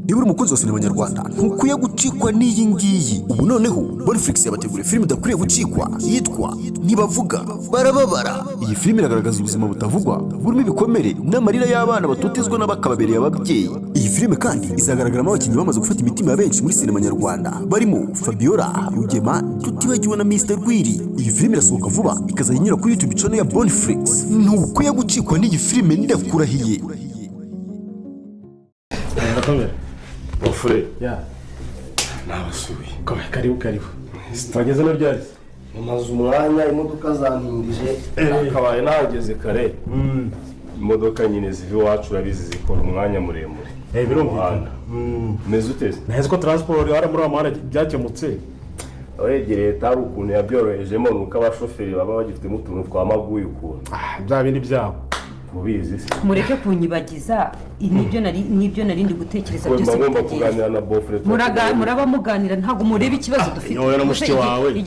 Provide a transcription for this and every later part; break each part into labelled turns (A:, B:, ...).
A: Niba uri umukunzi wa sinema nyarwanda, ntukwiye gucikwa n'iyi ngiyi. Ubu noneho Bonflix yabateguriye filime idakwiriye gucikwa yitwa Ntibavuga Barababara. Iyi filime iragaragaza ubuzima butavugwa burimo ibikomere n'amarira y'abana batotezwa n'abakababereye ababyeyi. Iyi filime kandi izagaragaramo abakinnyi bamaze gufata imitima ya benshi muri sinema nyarwanda, barimo Fabiola Rugema, tutibagiwe na Mr Rwiri. Iyi filime irasohoka vuba, ikazajya inyura kuri YouTube channel ya Bonflix. Ntukwiye gucikwa n'iyi filime, ndakurahiye.
B: Murakomera?
C: Bofure.
B: Ya.
C: Nabasuye.
B: Komera, karibu karibu. Wageze no ryari?
C: Mumaze umwanya, imodoka zantindije, nakabaye nahageze kare. Imodoka nyine ziva iwacu, urabizi, zikora umwanya muremure.
B: Birumvikana.
C: Umuhanda. Umeze ute?
B: Naheze ko transport hariya muri wa muhanda byakemutse.
C: Urebye leta hari ukuntu yabyorohejemo, ni uko abashoferi baba bagifitemo utuntu twa maguye ukuntu.
B: Ah, bya bindi byabo.
C: Mubizi se?
D: Mureke kunyibagiza, nibyo nari ndi gutekereza
C: Mba
D: byose
C: ngomba
D: bitagenda.
C: kuganira na bofure.
D: Muraba muganira, ntabwo mureba ikibazo dufite.
B: Wowe na mushiki
D: Gusa
B: wawe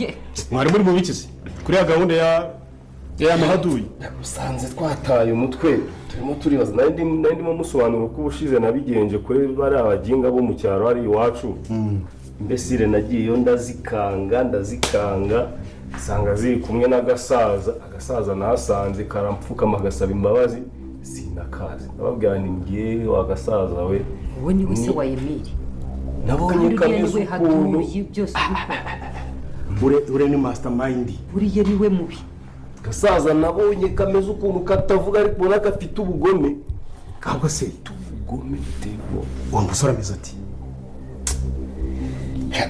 B: mwari muri mu biki se kuri ya gahunda ya mahaduyi?
C: Musanze twataye umutwe, turimo turibaza. Nari ndimo musobanura uko ubushize nabigenje kuri bariya baginga bo mu cyaro hari iwacu. Mbese nagiyeyo ndazikanga, ndazikanga, nsanga ziri kumwe n'agasaza. Agasaza nahasanze karampfukama gasaba imbabazi, sinakazi. Ndababwira nti: "Ngewe wa gasaza we."
D: Uwo ni we se wa Emile?
C: Nabonye
D: Kandi uriya
C: kameze
D: ni we
C: ukuntu.
D: haduyi byose ubikora.
B: Ure ni mastermind.
D: Buriya ni we mubi.
C: Gasaza nabonye kameze ukuntu katavuga, ariko ubona gafite ubugome.
B: Kabwo se?
C: Ubugome buteye ubwoba.
B: Uwo musore ameze ati?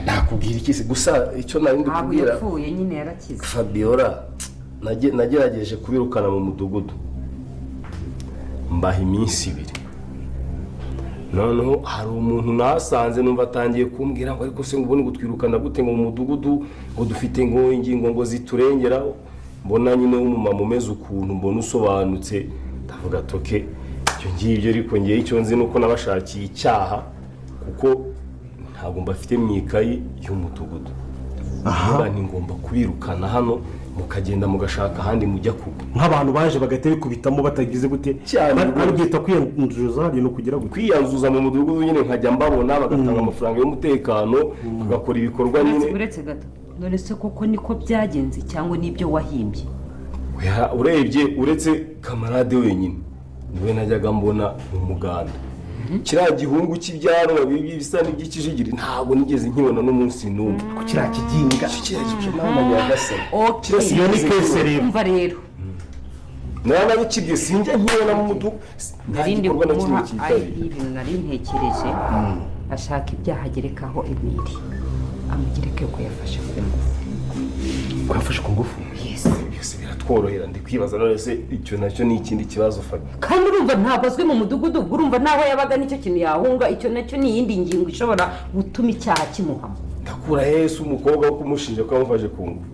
C: Nakubwira iki se? Gusa icyo nari ndi
D: Ntabwo
C: kubwira
D: yapfuye nyine, yarakize.
C: Fabiola, nagerageje kubirukana mu mudugudu, mbaha iminsi 2. Noneho hari umuntu nasanze, numva atangiye kumbwira ngo: "Ariko se ngo ubundi ngo twirukana gute ngo mu mudugudu, ngo dufite ngo ingingo ngo ziturengeraho?" Mbona nyine w'umumama umeze ukuntu, mbona usobanutse, ndavuga toke ibyo ngibyo. Ariko ngewe icyo nzi ni uko nabashakiye icyaha, kuko ntabwo mbafite mu ikayi y'umudugudu. Ndavuga nti ngomba kubirukana hano, mukagenda mugashaka ahandi mujya kuba.
B: Nk'abantu baje bagahita bikubitamo batagize gute?
C: Cyane rwose.
B: Bari kwiyanduza hariya ni ukugira gute?
C: Kwiyanzuza mu mudugudu nyine, nkajya mbabona bagatanga amafaranga y'umutekano, bagakora ibikorwa nyine.
D: Uretse gato, none se koko niko byagenze cyangwa n'ibyo wahimbye?
C: Oya, urebye uretse kamarade wenyine niwe najyaga mbona mu muganda. Kiriya gihungu cy'ibyanwa bibi bisa n'iby'ikijigiri ntabwo nigeze nkibona n'umunsi n'umwe.
B: Ko kiriya kiginga.
C: Kiriya gice, mama nyagasani.
D: Okay.
B: Iyo ni case rero.
D: Umva rero.
C: Naranabikibye, sinjya nkibona mu mudugudu, nta
D: Nari ndi
C: gikorwa na kimwe
D: kumuha
C: cyitabira.
D: Ibintu nari ntekereje, ashaka ibyaha agerekaho Emile, amugereke ko yafashe ku ngufu.
B: Ko yafashe ku ngufu?
D: Yes.
C: Byose biratworohera. Ndi kwibaza, none se icyo nacyo ni ikindi kibazo, Fabi?
D: Kandi urumva ntabwo azwi mu mudugudu, ubwo urumva n'aho yabaga nicyo kintu yahunga. Icyo nacyo ni iyindi ngingo ishobora gutuma icyaha kimuhama.
C: Ndakura hese umukobwa wo kumushinja ko yamufashe ku ngufu?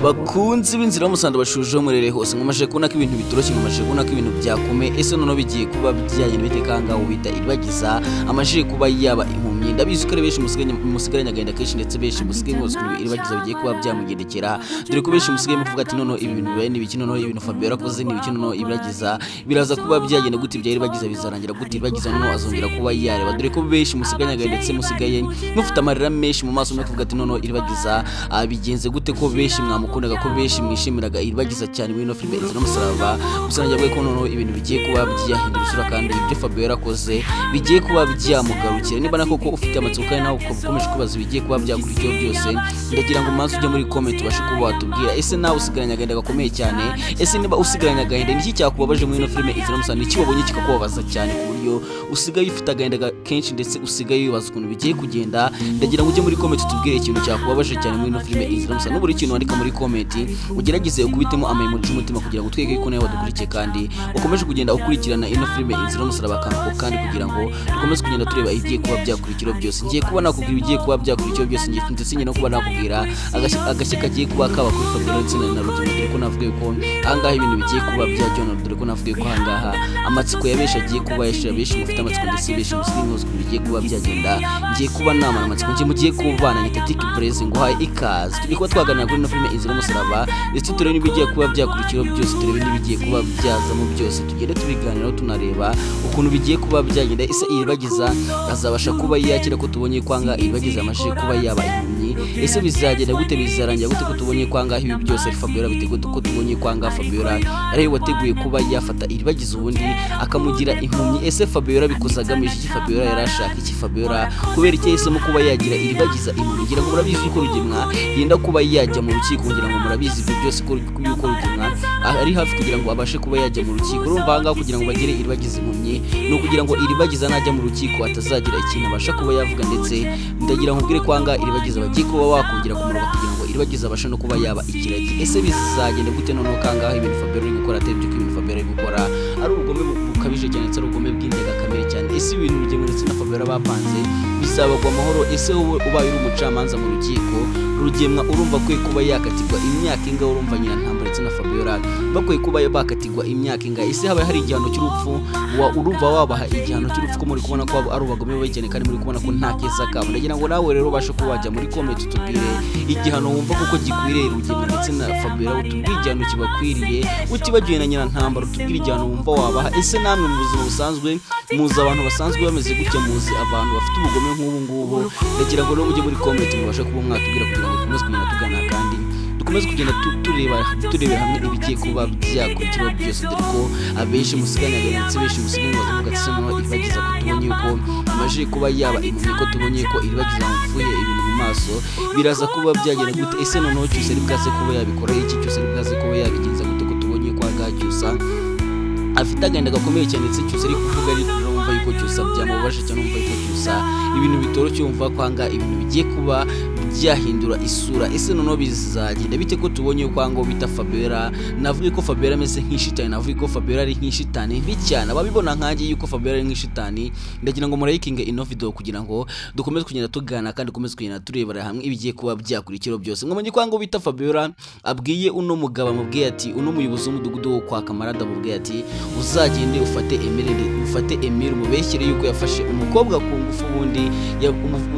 E: Bakunzi b'inzira y'umusaraba bashuje murere hose, nkomeje kubona ko ibintu bitoroshye, nkomeje kubona ko ibintu byakomeye. Ese noneho bigiye kuba byagenda bite? Kangaho bita Iribagiza amajije kuba yaba impumyi. Ndabizi ko ari benshi musigaranye agahinda kenshi, ndetse benshi musigaye muzi ukuntu Iribagiza bigiye kuba byamugendekera, dore ko benshi musigaye muvuga ati: "Noneho ibi bintu bibaye ni ibiki? Noneho ibintu Fabiola akoze ni ibiki? Noneho Iribagiza biraza kuba byagenda gute? Ibya Iribagiza bizarangira gute? Iribagiza noneho azongera kuba yareba?" Dore ko benshi musigaranye agahinda, ndetse musigaye mufite amarira menshi mu maso no kuvuga ati: "Noneho Iribagiza bigenze gute?" Ko benshi mwamukundaga, ko benshi mwishimiraga Iribagiza cyane muri ino filime Inzira y'Umusaraba. Gusa nagira ko noneho ibintu bigiye kuba byahindura isura, kandi ibyo Fabio yarakoze bigiye kuba byamugarukira. Niba na koko ufite amatsiko kandi nawe ukaba ukomeje kwibaza ibigiye kuba byakurikiyeho byose, ndagira ngo umanze ujye muri comment ubashe kuba watubwira: ese nawe usigaranye agahinda gakomeye cyane? Ese niba usigaranye agahinda, niki cyakubabaje muri ino filime Inzira y'Umusaraba? Niki wabonye kikakubabaza cyane ku buryo usigaye ufite agahinda kenshi, ndetse usigaye wibaza ukuntu bigiye kugenda? Ndagira ngo ujye muri comment utubwire ikintu cyakubabaje cyane muri ino filime Inzira y'Umusaraba. Nubura ikintu wandika muri comment, ugerageze ukubitemo ama emoji y'umutima kugira ngo utwereke ko nawe wadukurikiye kandi ukomeje kugenda ukurikirana ino filime Inzira y'Umusaraba akantu ko kandi, kugira ngo dukomeze kugenda tureba ibigiye kuba byakurikira. byakurikira byose. Ngiye kuba nakubwira ibigiye kuba byakurikira byose, ngiye ndetse ngiye no kuba nakubwira agashya kagiye kuba kaba kuri Fabiola ndetse na Rugema, dore ko navuga yuko ahangaha ibintu bigiye kuba byajyana, dore ko navuga yuko ahangaha amatsiko ya benshi agiye kuba yashira. Benshi mufite amatsiko ndetse benshi musigaye muzi ukuntu bigiye kuba byagenda. Ngiye kuba namara amatsiko, ngiye mugiye kubana nyita Tiki Blaze, nguhaye ikaze. Tugiye kuba twaganira kuri ino filime Inzira y'Umusaraba, ndetse turebe n'ibigiye kuba byakurikiraho byose, turebe n'ibigiye kuba byazamo byose, tugende tubiganiraho tunareba ukuntu bigiye kuba byagenda. Ese Iribagiza azabasha kuba yakira ko tubonye kwanga Iribagiza amashije kuba yaba impumyi? Ese bizagenda gute, bizarangira gute ko tubonye kwanga ibi byose ari Fabiola biteguye, ko tubonye kwanga Fabiola ariwe wateguye kuba yafata Iribagiza ubundi akamugira impumyi? Ese Fabiola bikoze agamije iki? Fabiola yari ashaka iki? Fabiola kubera icyo yahisemo kuba yagira Iribagiza impumyi? Ngira ngo murabizi yuko Rugemwa yenda kuba yajya mu rukiko, ngira ngo murabizi ibyo byose ko yuko Rugemwa ari hafi kugira ngo abashe kuba yajya mu rukiko. Urumva ahangaha kugira ngo bagire Iribagiza impumyi ni ukugira ngo Iribagiza najya mu rukiko atazagira ikintu abasha kuba yavuga. Ndetse ndagira nkubwire ko ahangaha Iribagiza bagiye kuba wakongera kumuroga kugira ngo Iribagiza abashe no kuba yaba ikiragi. Ese bizagenda gute noneho kangaha ibintu Fabiola ari gukora atari byo, ko ibintu Fabiola ari gukora ari ubugome bukabije cyane ndetse ari ubugome bw'indengakamere cyane? Ese ibintu Rugema ndetse na Fabiola bapanze bizabagwa amahoro? Ese wowe ubaye uri umucamanza mu rukiko, Rugemwa urumva akwiye kuba yakatirwa imyaka ingahe? Urumva Nyirantambara ndetse na Fabiola bakwiye kuba bakatirwa imyaka ingahe? Ese haba hari igihano cy'urupfu, urumva wabaha igihano cy'urupfu, ko muri kubona ko ari ubagome babi cyane kandi muri kubona ko nta keza kabo? Ndagira ngo nawe rero ubashe kuba wajya muri comment utubwire igihano wumva kuko gikwiriye Rugema ndetse na Fabiola, utubwire igihano kibakwiriye, utibagiwe na Nyirantambara, utubwire igihano wumva wabaha. Ese namwe mu buzima busanzwe muzi abantu basanzwe bameze gutya? Muzi abantu bafite ubugome nk'ubu ngubu? Ndagira ngo rero mujye muri comment mubashe kuba mwatubwira kugira ngo dukomeze kugenda tugana kandi dukomeze kugenda turebera hamwe ibigiye kuba byakurikiraho byose, dore ko abenshi musiganyaga ndetse benshi musigaye bavuga ati: "Se noneho Iribagiza ko tubonye yuko amaze kuba yaba impumyi, ko tubonye ko Iribagiza yamupfuye ibintu mu maso, biraza kuba byagenda gute? Ese noneho Cyusa ari bwaze kuba yabikora iki? Cyusa ari bwaze kuba yabigenza gute, ko tubonye ko ahangaha Cyusa afite agahinda gakomeye cyane?" Ndetse Cyusa ari kuvuga, ari kurira, wumva yuko Cyusa byamubabaje cyane, wumva yuko Cyusa ibintu bitoroshye, wumva ko ahangaha ibintu bigiye kuba byahindura isura. Ese noneho bizagenda bite ko tubonye ko ahangaha bita Fabiola, navuga ko Fabiola ameze nk'ishitani, navuga ko Fabiola ari nk'ishitani mbi cyane? Ababibona nkanjye yuko Fabiola ari nk'ishitani, ndagira ngo murayikinge ino video kugira ngo dukomeze kugenda tugana kandi dukomeze kugenda turebera hamwe ibigiye kuba byakurikiraho byose. Mwamenye ko ahangaha bita Fabiola abwiye uno mugabo, amubwiye ati, uno muyobozi w'umudugudu wo kwa Kamarada amubwiye ati: "Uzagende ufate Emile, ufate Emile umubeshyere yuko yafashe umukobwa ku ngufu, ubundi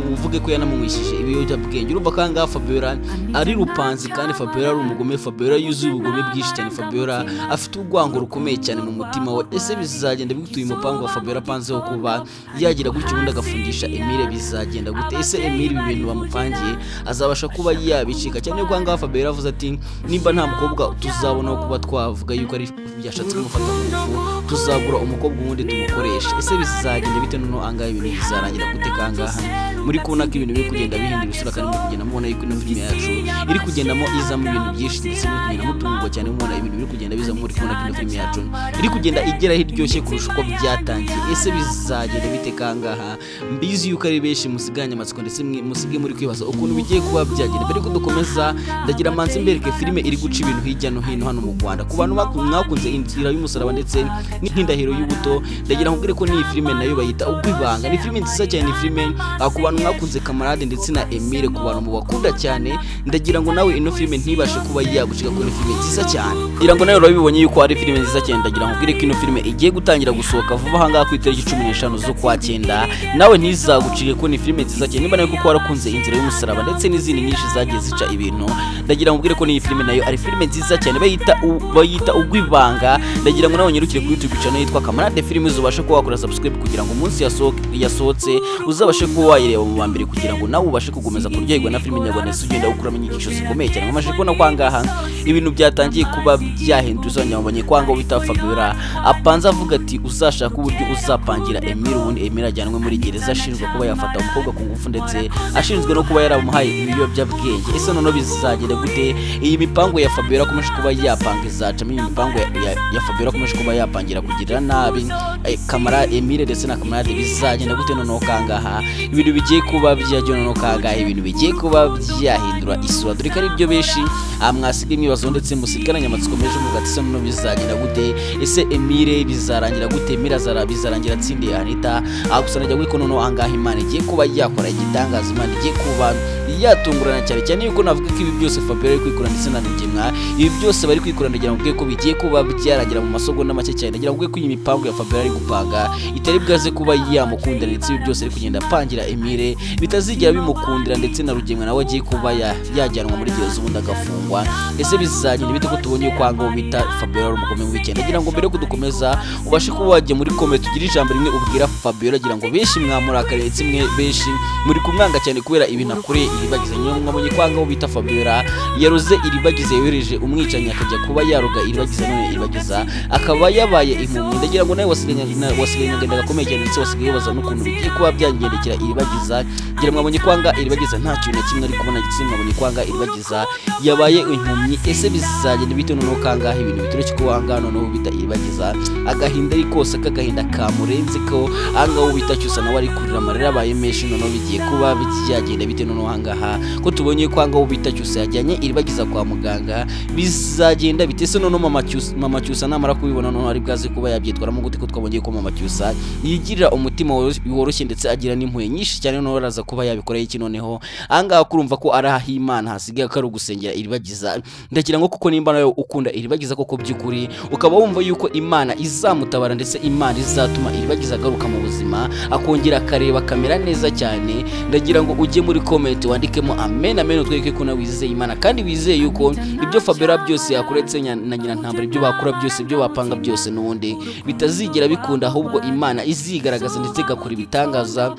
E: umuvuge ko yanamunywishije ibiyobyabwenge." Urumva ko ahangaha Fabiola ari rupanzi kandi Fabiola ari umugome, Fabiola yuzuye ubugome bwinshi cyane, Fabiola afite urwango rukomeye cyane mu mutima we. Ese bizagenda bigutuye umupango wa Fabiola apanzeho kuba yagira gutyo ubundi agafungisha Emile, bizagenda gute? Ese Emile ibi bintu bamupangiye azabasha kuba yabicika? Cyane ko ahangaha Fabiola avuze ati: "Nimba nta mukobwa tuzabona kuba twavuga yuko ari yashatse kumufata ku ngufu, tuzagura umukobwa ubundi tumukoreshe." Ese bizagenda bite noneho ahangaha? Ibintu bizarangira gute kangaha muri kubona ko ibintu biri kugenda bihindura isura, kandi muri kugenda mubona yuko ino filime yacu iri kugendamo izamo ibintu byinshi, ndetse muri kugenda mutungurwa cyane mubona ibintu biri kugenda bizamo, muri kubona ko ino filime yacu iri kugenda igera aho iryoshye kurusha uko byatangiye? Ese bizagenda bite kangaha? Mbizi yuko ari benshi musiganye amatsiko ndetse musige muri kwibaza ukuntu bigiye kuba byagenda. Mbere yuko dukomeza, ndagira manzi mbereke filime iri guca ibintu hirya no hino hano mu Rwanda. Ku bantu mwakunze Inzira y'Umusaraba ndetse n'Indahiro y'Ubuto, ndagira nkubwire ko n'iyi filime nayo bayita Ubwibanga. Ni filime nziza cyane, ni filime ku bantu mwakunze Kamarade ndetse na Emile, ku bantu mubakunda cyane, ndagira ngo nawe ino filime ntibashe kuba yagucika, ko ni filime nziza cyane. Ngira ngo nawe urabibonye yuko ari filime nziza cyane. Ndagira ngo nkubwire ko ino filime igiye gutangira gusohoka vuba ahangaha ku itariki 15 z'ukwa cyenda. Nawe ntizagucike ko ni filime nziza cyane. Niba nawe kuko warakunze Inzira y'Umusaraba ndetse n'izindi nyinshi zagiye zica ibintu, ndagira ngo nkubwire ko n'iyi filime nayo ari filime nziza cyane, bayita Ugwibanga. Ndagira ngo nawe unyarukire kuri YouTube channel yitwa Kamarade Films, ubashe kuba wakora subscribe kugira ngo umunsi yasohotse uzabashe kuba wayireba mu ba mbere, kugira ngo nawe ubashe gukomeza kuryoherwa na filime nyarwanda ndetse ugenda ukuramo inyigisho zikomeye cyane. Mwamaze kubona ko ahangaha ibintu byatangiye kuba byahindura uzanyabonye ko ahangaha bita Fabiola apanze avuga ati: "Uzashaka uburyo uzapangira Emile, ubundi Emile ajyanwe muri gereza ashinjwa kuba yafata umukobwa ku ngufu ndetse ashinzwe no kuba yaramuhaye ibiyobyabwenge." Ese noneho bizagenda gute? Iyi mipango ya Fabiola akomeje kuba yapanga izacamo? Iyi mipango ya Fabiola akomeje kuba yapangira kugirira nabi Kamara Emile ndetse na Kamarade, bizagenda gute noneho kangaha ibintu bigiye kuba byajya noneho kangaha ibintu bigiye bigiye kuba byahindura isura, dore ko ari byo benshi mwasiga imyibazo ndetse musigaranye amatsiko menshi muvuga ati ese noneho bizagenda gute, ese Emile bizarangira gute, Emile bizarangira atsindiye Anita. Gusa najya ko noneho ahangaha Imana igiye kuba yakora igitangaza, Imana igiye kuba yatungurana cyane cyane yuko navuga ko ibi byose Fabiola ari kwikora ndetse na Rugemwa, ibi byose bari kwikora ndagira ngo ko bigiye kuba byarangira mu masegonda make cyane. Ndagira ngo ko iyi mipango ya Fabiola ari gupanga itari bwaze kuba yamukundira, ndetse ibi byose ari kugenda apangira Emile bitazigera bimukundira, ndetse na Rugemwa nawe agiye kuba yajyanwa muri gereza ubundi agafungwa. Ese bizagenda bite ko tubonye ko ahangaha bita Fabiola ari umugome mubi cyane? Ndagira ngo mbere yo kudukomeza ubashe kuba wajya muri comment ugire ijambo rimwe ubwira Fabiola, agira ngo benshi mwamurakariye ndetse mwe benshi muri kumwanga cyane kubera ibintu akoreye Iribagiza. Nyuma mwabonye ko ahangaha bita Fabiola yaroze Iribagiza, yohereje umwicanyi akajya kuba yaroga Iribagiza, none Iribagiza akaba yabaye impumyi. Ndagira ngo nawe wasigaye agahinda gakomeye cyane, ndetse wasigaye wibaza n'ukuntu bigiye kuba byangendekera Iribagiza. Ngira mwabonye ko ahangaha Iribagiza nta kintu na kimwe ari kubona, ndetse mwabonye ko ahangaha Iribagiza yabaye impumyi. Ese bizagenda bite noneho kangaha ibintu bitoroshye ko ahangaha noneho bita Iribagiza agahinda ari kose k'agahinda kamurenze, ko ahangaha bita Cyusa nawe ari kurira amarira abaye menshi. Noneho bigiye kuba byagenda bite noneho ahangaha ko tubonye ko ahangaha bita Cyusa yajyanye Iribagiza kwa muganga, bizagenda bite se noneho mama Cyusa namara kubibona noneho ari bwaze kuba yabyitwaramo gute, ko twabonye ko mama Cyusa yigirira umutima woroshye ndetse agira n'impuhwe nyinshi cyane, noneho araza kuba yabikoreye iki noneho ahangaha kurumva ko ari ah'Imana hasigaye ko ari ugusengera Iribagiza. Ndagira ngo kuko nimba nawe ukunda Iribagiza koko by'ukuri ukaba wumva yuko Imana izamutabara ndetse Imana izatuma Iribagiza agaruka mu buzima akongera akareba akamera neza cyane, ndagira ngo ujye muri comment wandikemo amen amen, utwereke ko nawe wizeye Imana kandi wizeye yuko ibyo Fabiola byose yakuretse na nyina ntambara, ibyo bakora byose, ibyo bapanga byose n'ubundi bitazigera bikunda, ahubwo Imana izigaragaza ndetse igakora ibitangaza,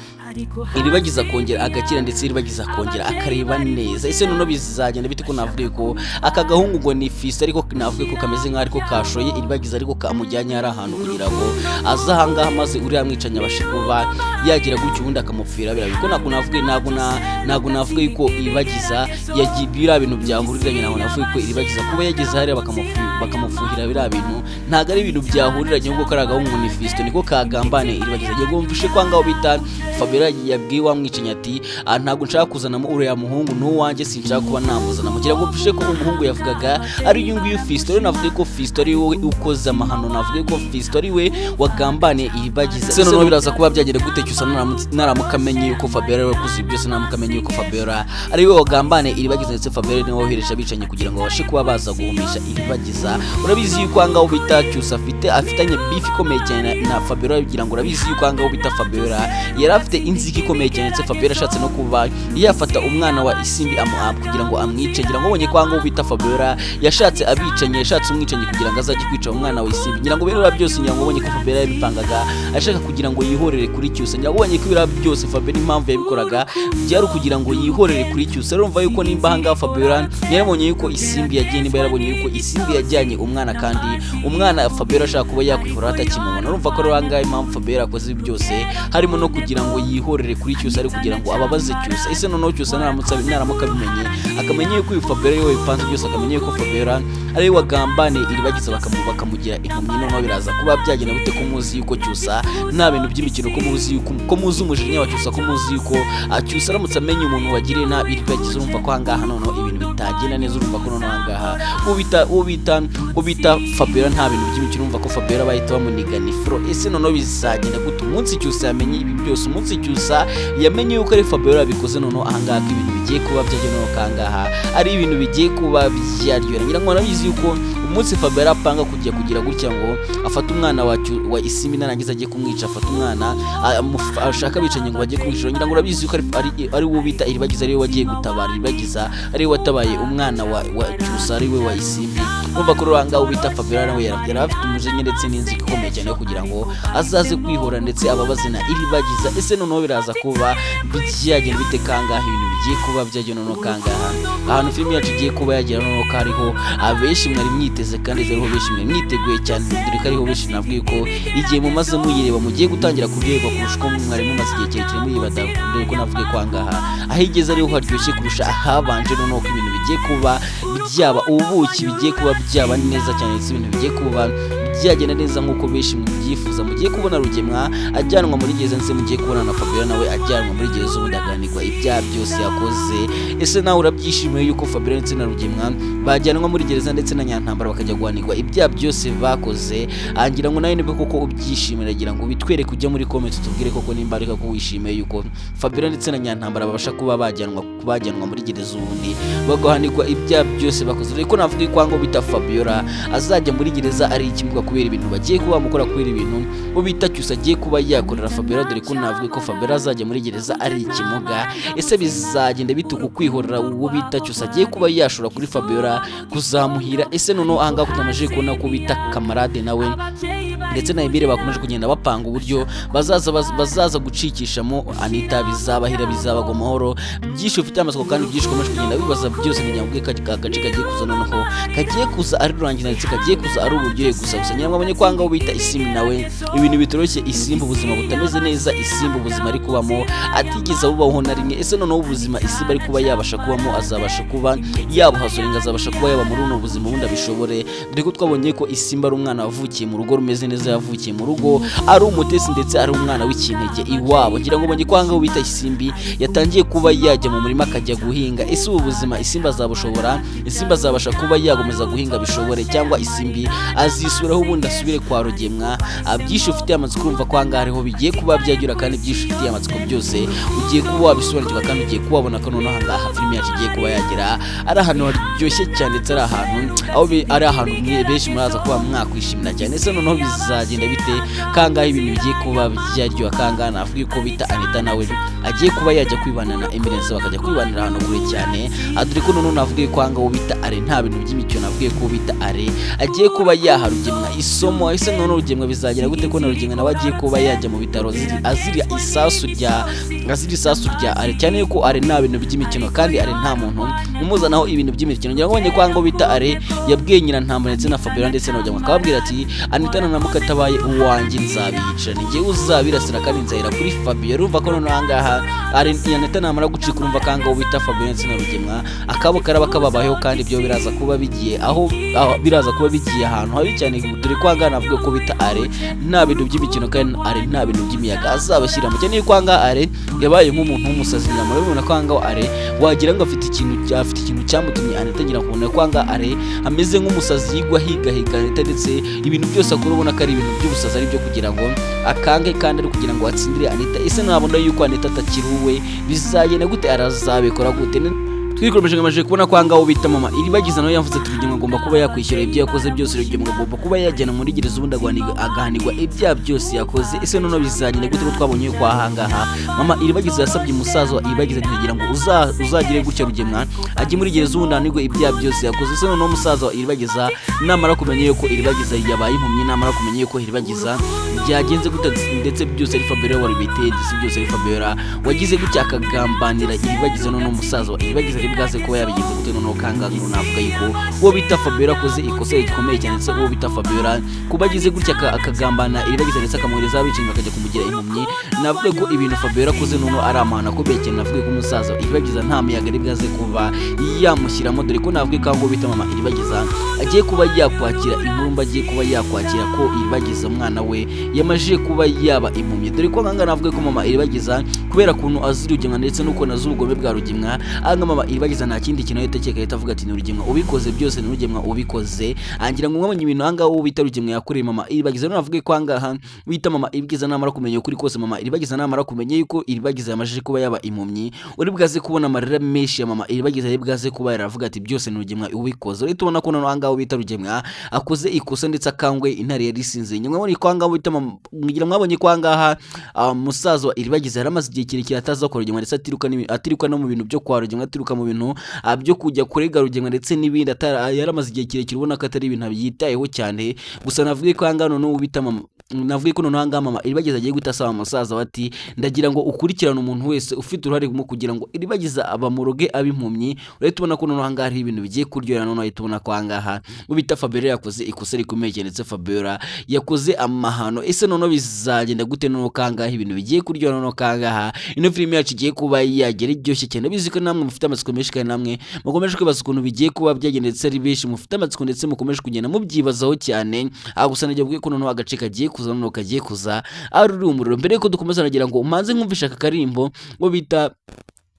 E: Iribagiza akongera agakira ndetse Iribagiza akongera akareba neza. Ese noneho bizagenda bite ko navuga ko aka gahungu ngo ni fisi, ariko navuga ko kameze nk'aho ariko kashoye Iribagiza ariko kamujyanye hari ahantu kugira ngo aze ahangaha maze uriya mwicanyi abashe kuba yagira gutyo ubundi akamupfira biriya. Kuko ntabwo navuga yuko Iribagiza yagiye biriya bintu byahuriranye, ntabwo navuga ko Iribagiza kuba yageze hariya bakamufuhira biriya bintu ntabwo ari ibintu byahuriranye, ahubwo kariya gahungu ni fisito niko kagambane Iribagiza. Yego mvushe ko ahangaha bita Fabiola yabwiye wa mwicanyi ati ntabwo nshaka kuzanamo uriya muhungu n'uwanjye, sinshaka kuba namuzana, mugira ngo mvushe ko umuhungu yavugaga ari uyu nguyu Fisito. Rero navuga ko Fisito ari we ukoze amahano, navuga ko Fisito ari we wagambaniye Iribagiza. Ese noneho biraza kuba byagenda gute Cyusa naramuka amenye yuko Fabiola ari we wakoze ibi byose, naramuka amenye yuko Fabiola ari we wagambaniye Iribagiza ndetse Fabiola niwe wohereje abicanyi kugira ngo babashe kuba baza guhumisha Iribagiza. Urabizi yuko ahangaha bita Cyusa afitanye beef ikomeye cyane na Fabiola, kugira ngo urabizi yuko ahangaha bita Fabiola yari afite inzika ikomeye cyane, ndetse Fabiola ashatse no kuba yafata umwana wa Isimbi kugira ngo amwice. Ngira ngo ubonye ko ahangaha bita Fabiola yashatse abicanyi, yashatse umwicanyi kugira ngo azajye kwica umwana wa Isimbi. Ngira ngo biriya byose, ngira ngo ubonye ko Fabiola yabipangaga ashaka kugira ngo yihorere kuri Cyusa. Ngira ngo ubonye ko biriya byose Fabiola impamvu yabikoraga byari ukugira ngo yihorere kuri Cyusa. Rero urumva yuko nimba ahangaha Fabiola yarabonye yuko Isimbi yagiye, nimba yarabonye yuko Isimbi yajyanye umwana kandi umwana Fabiola ashaka kuba yakwihora atakimubona, urumva ko rero ahangaha impamvu Fabiola yakoze ibi byose harimo no kugira ngo yihorere kuri Cyusa, ari kugira ngo ababaze Cyusa. Ese noneho Cyusa naramuka abimenye akamenya yuko uyu Fabiola ariwe wabipanze byose, akamenya yuko Fabiola ariwe wagambaniye Iribagiza bakamugira impumyi, noneho biraza kuba byagenda bite ko muzi yuko Cyusa nta bintu by'imikino, ko muzi yuko ko muzi umujinya wa Cyusa, ko muzi yuko Cyusa aramutse amenye umuntu wagiriye nabi Iribagiza, urumva ko ahangaha noneho ibintu bitagenda neza. Urumva ko noneho ahangaha uwo bita Fabiola nta bintu by'imikino, urumva ko Fabiola bahita bamuniga nifuro. Ese noneho bizagenda gute umunsi Cyusa yamenye ibi byose, umunsi Cyusa yamenye yuko ari Fabiola yabikoze, noneho ahangaha ko ibintu bigiye kuba byagenda, noneho kangaha ari ibintu bigiye kuba byaryohera. Ngira ngo murabizi yuko umunsi Fabiola apanga kujya kugira gutya ngo afate umwana wa Isimbi narangiza agiye kumwica, afate umwana ashaka abicanyi ngo bajye kumwica. Ngira ngo urabizi yuko ari wo bita Iribagiza ari we wagiye gutabara Iribagiza, ari we watabaye umwana wa Cyusa ari we wa Isimbi. Urumva ko rero bita Fabiola nawe yari afite umujinya ndetse n'inzika ikomeye cyane yo kugira ngo azaze kwihora ndetse ababaze na Iribagiza. Ese noneho biraza kuba byagenda bite kangaha ibintu bigiye kuba byagenda noneho kangaha ahantu filime yacu igiye kuba yagera, noneho ko hariho abenshi mwari mwiteze kandi hariho benshi mwari mwiteguye cyane, dore ko ariho benshi nabwiye ko igihe mumaze muyireba mugiye gutangira kuryoherwa kurusha uko mwari mumaze igihe kirekire muyireba, dore ko navuge ko ahangaha aho igeze ariho haryoshye kurusha ahabanje, noneho ko ibintu bigiye kuba byaba ubuki, bigiye kuba byaba neza cyane ndetse ibintu bigiye kuba byagenda neza nk'uko benshi mubyifuza. Mugiye kubona Rugemwa ajyanwa muri gereza, ndetse mugiye kubona na Fabiola nawe ajyanwa muri gereza, ubundi agahanirwa ibyaha byose yakoze. Ese nawe urabyishimiye yuko Fabiola ndetse na Rugemwa bajyanwa muri gereza, ndetse na Nyantambara bakajya guhanirwa ibyaha byose bakoze? Angira ngo nawe nibwo koko ubyishimira, agira ngo bitwereke, ujya muri comment tubwire koko nimba ariko ko wishimiye yuko Fabiola ndetse na Nyantambara babasha kuba bajyanwa muri gereza, ubundi bagahanirwa ibyaha byose bakoze. Dore ko navuga ko ngo bita Fabiola azajya muri gereza ari ikimuga kubera ibintu bagiye kuba bamukora, kubera ibintu bo bita Cyusa agiye kuba yakorera Fabiola. Dore ko navuga ko Fabiola azajya muri gereza ari ikimuga. Ese bizagenda bituku kwihorera uwo bita Cyusa agiye kuba yashora kuri Fabiola kuzamuhira? Ese noneho ahangaha tutamaze kubona ko bita Kamarade nawe ndetse na Emile bakomeje kugenda bapanga uburyo bazaza gucikishamo Anita, bizabahira, bizabagwa amahoro? Byinshi ufite amatsiko kandi byinshi ukomeje kugenda bibaza byose, kugira ngo agace kagiye kuza noneho kagiye kuza ari rurangira, ndetse kagiye kuza ari uburyohe gusa gusa. Nyamara mwabonye ko ahangaha bita Isimbi nawe ibintu bitoroshye. Isimbi ubuzima butameze neza, Isimbi ubuzima ari kubamo atigeze abubaho na rimwe. Ese noneho ubuzima Isimbi ari kuba yabasha kubamo, azabasha kuba yabuhasorenga, azabasha kuba yaba muri buno buzima ubundi abishobore? Dore ko twabonye ko Isimbi ari umwana wavukiye mu rugo rumeze neza, yavukiye mu rugo ari umutesi, ndetse ari umwana w'ikinege iwabo. Ngira ngo ubonye ko ahangaha bita Isimbi yatangiye kuba yajya mu murima akajya guhinga. Ese ubu buzima Isimbi azabushobora? Isimbi azabasha kuba yakomeza guhinga bishobore, cyangwa Isimbi azisubiraho ubundi asubire kwa Rugemwa? Byinshi ufitiye amatsiko, urumva ko ahangaha ariho bigiye kuba byagera, kandi byinshi ufitiye amatsiko byose ugiye kuba wabisobanukirwa, kandi ugiye kuba wabona ko noneho ahangaha filime yacu igiye kuba yagera ari ahantu haryoshye cyane, ndetse ari ahantu aho ari ahantu benshi muraza kuba mwakwishimira cyane. Ese noneho bizagenda bite kangahe ibintu bigiye kuba byaryoha? Kangahe navuga ko bita Anita nawe agiye kuba yajya kwibana na Eminence, bakajya kwibanira ahantu kure cyane. Dore ko noneho navuga ko ahangaha bita Are nta bintu by'imikino, navuga ko bita Are agiye kuba yaha Rugemwa isomo. Ese noneho Rugemwa bizagera gute ko na Rugemwa nawe agiye kuba yajya mu bitaro azira isasu rya Are, cyane ko Are nta bintu by'imikino kandi Are nta muntu umuzanaho ibintu by'imikino? Ngira ngo ubonye ko ahangaha bita Are yabwiye Nyirantambara ndetse na Fabiola ndetse na Rugemwa, akababwira ati: "Anita naramuka atabaye uwanjye nzabica, ni njyewe uzabirasira kandi nzahera kuri Fabiola." Urumva ko noneho ahangaha Are Anita namara gucika, urumva ko ahangaha bita Fabiola ndetse na Rugemwa akabo karaba kababayeho, kandi ibyo biraza kuba bigiye aho biraza kuba bigiye ahantu habi cyane. Dore ko ahangaha navuga ko bita Are nta bintu by'imikino kandi Are nta bintu by'imiyaga azabashyiramo, cyane ko ahangaha Are yabaye nk'umuntu w'umusazi. Nyamara urabibona ko ahangaha Are wagira ngo afite ikintu cyamutumye Anita. Ngira kubona ko ahangaha Are ameze nk'umusazi, yigwa higahiga Anita, ndetse ibintu byose akora ubona ko ari ibintu by'ubusazi, ari byo kugira ngo akange kandi ari kugira ngo atsindire Anita. Ese nabona yuko Anita atakiri uwe, bizagenda gute? Arazabikora gute? Twikomeje ngamaje kubona ko ahangaha bita mama Iribagiza nawe yavuze ati: "Rugemwa agomba kuba yakwishyura ibyo yakoze byose, Rugemwa agomba kuba yajyana muri gereza, ubundi agahanirwa ibyaha byose yakoze." Ese noneho bizagenda gute ko twabonye yuko ahangaha mama Iribagiza yasabye umusaza wa Iribagiza kugira ngo uzagire gutya Rugemwa ajye muri gereza, ubundi ahanirwe ibyaha byose yakoze? Ese noneho umusaza wa Iribagiza namara kumenya yuko Iribagiza yabaye impumyi, namara kumenya yuko Iribagiza byagenze gute, ndetse byose ari Fabiola wabiteye, ndetse byose ari Fabiola wagize gutya akagambanira Iribagiza, noneho umusaza wa Iribagiza ari bwaze kuba yabigenze gute? Noneho kangahe navuga yuko uwo bita Fabiola akoze ikosa rikomeye cyane, ndetse uwo bita Fabiola kuba agize gutya akagambana Iribagiza, ndetse akamwohereza abicanyi bakajya kumugira impumyi, navuga ko ibintu Fabiola akoze noneho ari amahano akomeye cyane. Navuga ko umusaza wa Iribagiza nta muyaga ari bwaze kuba yamushyiramo. Dore ko navuga ko ngo bita mama Iribagiza agiye kuba yakwakira inkuru mba, agiye kuba yakwakira ko Iribagiza umwana we yamajije kuba yaba impumyi. Dore ko nkanga navuga ko mama Iribagiza, kubera ukuntu azi Rugemwa ndetse n'ukuntu azi ubugome bwa Rugemwa, anga mama Iribagiza nta kindi kintu ahita akeka, ahita avuga ati: "Ni Rugemwa ubikoze byose, ni Rugemwa ubikoze." Angira ngo mwabonye ibintu ahangaha uwo bita Rugemwa yakoreye mama Iribagiza. None navuga ko ahangaha bita mama Iribagiza namara kumenya ukuri kose, mama Iribagiza namara kumenya yuko Iribagiza yamajije kuba yaba impumyi, uri bwaze kubona amarira menshi ya mama Iribagiza, ari bwaze kuba yaravuga ati: "Byose ni Rugemwa ubikoze." Urahita ubona ko noneho ahangaha bita Rugemwa akoze ikosa, ndetse akangwe intare yari isinziriye. Nyuma mwabonye ko ahangaha bita mama, ngira mwabonye ko ahangaha musaza wa Iribagiza yari amaze igihe kirekire ataza kwa Rugemwa, ndetse atiruka no mu bintu byo kwa Rugemwa, atiruka mu bintu byo kujya kurega Rugemwa ndetse n'ibindi. Yari amaze igihe kirekire ubona ko atari ibintu yitayeho cyane. Gusa navuge ko ahangaha noneho bita mama Navuga ko noneho ahangaha mama Iribagiza agiye guhita asaba musaza we ati: "Ndagira ngo ukurikirane umuntu wese ufite uruhare mu kugira ngo Iribagiza abamuroge ab'impumyi." Urahita ubona ko noneho ahangaha hari ibintu bigiye kuryohera. Noneho uhita ubona ko ahangaha ubita Fabiola yakoze ikosa rikomeye cyane, ndetse Fabiola yakoze amahano. Ese noneho bizagenda gute? Noneho kangaha ibintu bigiye kuryoha, noneho kangaha ino filime yacu igiye kuba yagera iryoshye cyane. Bizi ko namwe mufite amatsiko menshi, kandi namwe mukomeje kwibaza ukuntu bigiye kuba byagenda, ndetse ari benshi mufite amatsiko, ndetse mukomeje kugenda mubyibazaho cyane. Aha gusa nagira ngo ko noneho agace kagiye kuza, noneho kagiye kuza ari uri umuriro. Mbere yuko dukomeza, nagira ngo umanze nkumvisha aka karirimbo ngo bita,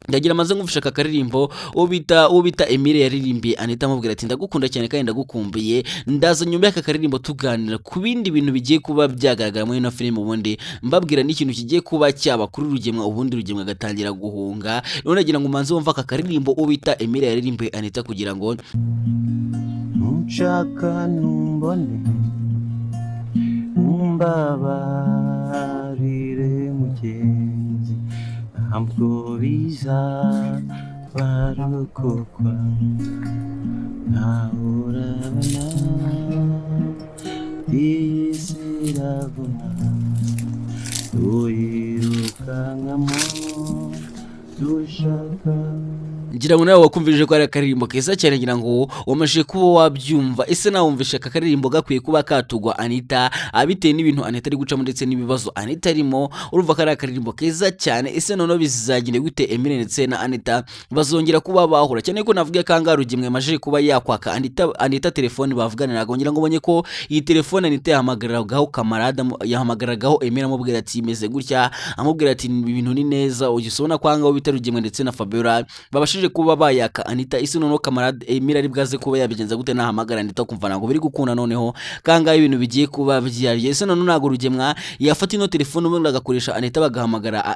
E: ndagira amaze nkumvisha aka karirimbo uwo bita Emile yaririmbiye Anita, amubwira ati: "Ndagukunda cyane kandi ndagukumbuye." Ndaza nyuma y'aka karirimbo tuganira ku bindi bintu bigiye kuba byagaragara muri ino filime, ubundi mbabwira n'ikintu kigiye kuba cyaba kuri Rugemwa, ubundi Rugemwa agatangira guhunga. Rero nagira ngo umanze wumve aka karirimbo uwo bita Emile yaririmbiye Anita kugira ngo
F: Ntushaka ntumbone, umbabarire mugenzi, ntabwo bizabarokokwa ntahorana iyi si iravuna tuyirukankamo dushaka.
E: Ngira ngo nawe wakumvije ko ari akaririmbo keza cyane, ngira ngo wamajije kuba wabyumva. Ese nawe wumvishe aka karirimbo gakwiye kuba katugwa Anita, bitewe n'ibintu Anita ari gucamo ndetse n'ibibazo Anita arimo? Urumva ko ari akaririmbo keza cyane. Ese noneho bizagenda gute? Emile ndetse na Anita bazongera kuba bahura? Cyane ko navuga ko ahangaha Rugemwe yamajije kuba yakwaka Anita telefone bavuganiraga. Ngira ngo ubonye ko iyi telefone Anita yahamagaragaho kamarade, yahamagaragaho Emile, amubwira ati imeze gutya, amubwira ati ibintu ni neza. Ugise ubona ko ahangaha bita Rugemwe ndetse na Fabiola babashije kuba bayaka Anita. Ese noneho kamarade Emile ari bwaze kuba yabigenza gute nahamagara Anita kumva ntabwo biri gukunda? Noneho kangahe ibintu bigiye kuba byariye? Ese noneho ntabwo Rugemwa yafata ino telefone ubundi agakoresha Anita,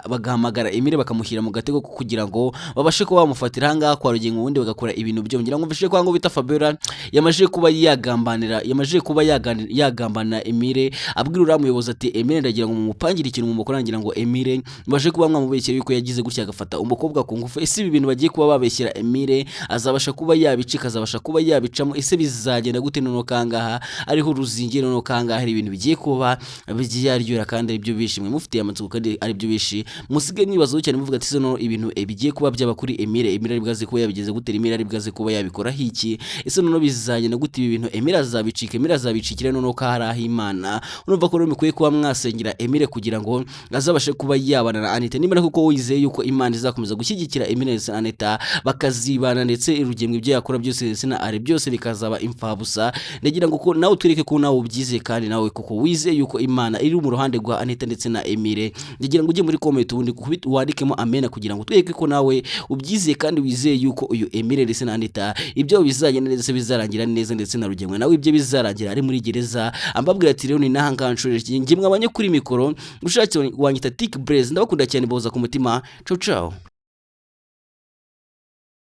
E: bagahamagara Emile, bakamushyira mu gatego ko kugira ngo babashe kuba bamufatira ahangaha kwa Rugemwa, ubundi bagakora ibintu byo? Ngira ngo mvise ko ahangaha bita Fabiola yamajije kuba yagambanira, yamajije kuba yagambanira Emile, abwira uriya muyobozi ati: "Emile ndagira ngo mumupangire ikintu mumukora, ngira ngo Emile mubashe kuba mwamubeshyera yuko yagize gutya agafata umukobwa ku ngufu." Ese ibi bintu bagiye kuba babeshyera Emile azabasha kuba yabicika, azabasha kuba yabicamo? Ese bizagenda gute? Noneho kangaha ariho uruzingi, noneho kangaha hari ibintu bigiye kuba byaryohera, kandi aribyo bishimwe mufitiye amatsiko, kandi aribyo bishi musigaye mwibazaho cyane, muvuga ati: "Se noneho ibintu bigiye kuba byaba kuri Emile, Emile ari bwaze kuba yabigenze gute? Emile ari bwaze kuba yabikoraho iki? Ese noneho bizagenda gute? Ibi bintu Emile azabicika, Emile azabicikira?" Noneho ko hari aho Imana, urumva ko rero mukwiye kuba mwasengera Emile kugira ngo azabashe kuba yabana na Anita, niba kuko wizeye yuko Imana izakomeza gushyigikira Emile ndetse na Anita bakazibana, ndetse Rugemwe ibyo yakora byose ndetse na Ari byose bikazaba imfabusa. Ndagira ngo ko nawe utwereke ko nawe ubyizeye, kandi nawe koko wizeye yuko Imana iri mu ruhande rwa Anita ndetse na Emile. Ndagira ngo ujye muri comment ubundi wandikemo amena, kugira ngo twereke ko nawe ubyizeye kandi wizeye yuko uyu Emile ndetse na Anita ibyo bizagenda ndetse bizarangira neza, ndetse na Rugemwe nawe ibyo bizarangira ari muri gereza. Ambabwira ati rero ni naha ngaha nshoreye njye mwabanye kuri mikoro, ushatse wanyita Tik Blaze. Ndabakunda cyane, boza ku mutima. Ciao ciao.